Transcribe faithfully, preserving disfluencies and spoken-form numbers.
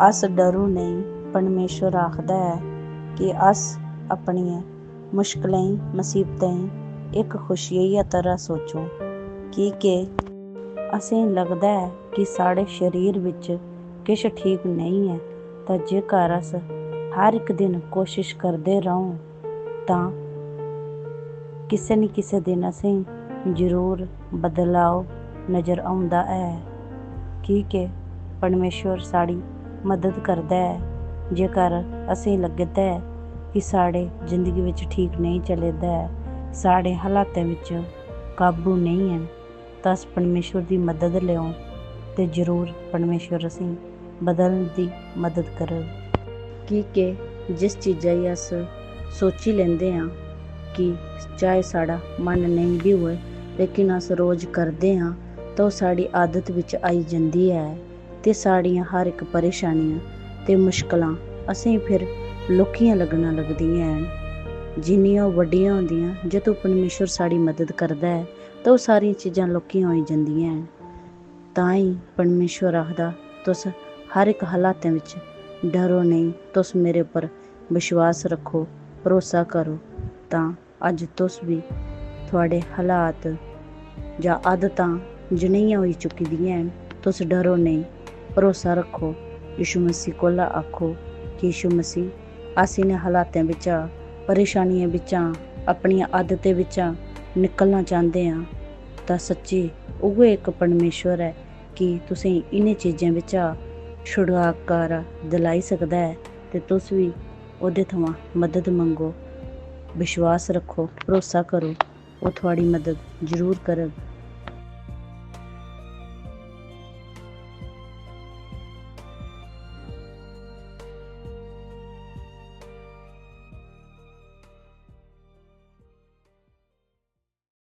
अस डरो नेईं, परमेश्वर आखदा ऐ कि अस अपनियें मुश्कलें, मसीबतें इक खुशियै तरह सोचो, की के असेंगी लगदा ऐ कि साढ़े शरीर बिच किश ठीक नेईं ऐ, तां जेकर अस हर इक दिन कोशिश करदे रौह्न, तां किसे न किसे दिन असेंगी जरूर बदलाव नजर औंदा ऐ, की के परमेश्वर साढ़ी मदद करदा ऐ। जेकर असेंगी लगदा ऐ कि साढ़े जिंदगी बिच ठीक नेईं चले दा ऐ, साढ़े हालातें बिच काबू नेईं ऐ, तां अस परमेश्वर दी मदद लैओ ते जरूर परमेश्वर असेंगी बदलने दी मदद करग। की के जिस चीजा गी अस सोची लैंदे आं कि चाहे साढ़ा मन नेईं बी होऐ, लेकिन अस रोज करदे आं, तां ओह् साढ़ी आदत बिच आई जंदी ऐ ते साढ़ियां हर इक परेशानियां ते मुश्कलां असेंगी फिर लौह्कियां लग्गना लगदियां हैन। जिन्नियां ओह् बड्डियां होंदियां, जदूं परमेश्वर साढ़ी मदद करदा ऐ, तां ओह् सारियां चीजां लौह्कियां होई जंदियां हैन। तां ई परमेश्वर आखदा, "तुस हर इक हालातें बिच डरो नेईं, तुस मेरे उप्पर विश्वास रक्खो, भरोसा करो।" तां अज्ज तुस बी, थुआढ़े हालात जां आदतां जनेहियां होई चुकी दियां हैन, तुस डरो नेईं, भरोसा रक्खो। यीशु मसीह कोला आखो कि यीशु मसीह, अस इ'नें हालातें बिच्चा, परेशानियें बिच्चा, अपनियें आदतें बिच्चा निकलना चांह्दे आं, तां सच्ची उ'ऐ इक परमेश्वर ऐ कि तुसेंगी इ'नें चीजें बिच्चा छुटकारा दिलाई सकदा ऐ, ते तुस बी ओह्दे थमां मदद मंगो। विश्वास रक्खो, भरोसा करो, ओह् थुआढ़ी मदद जरूर करग।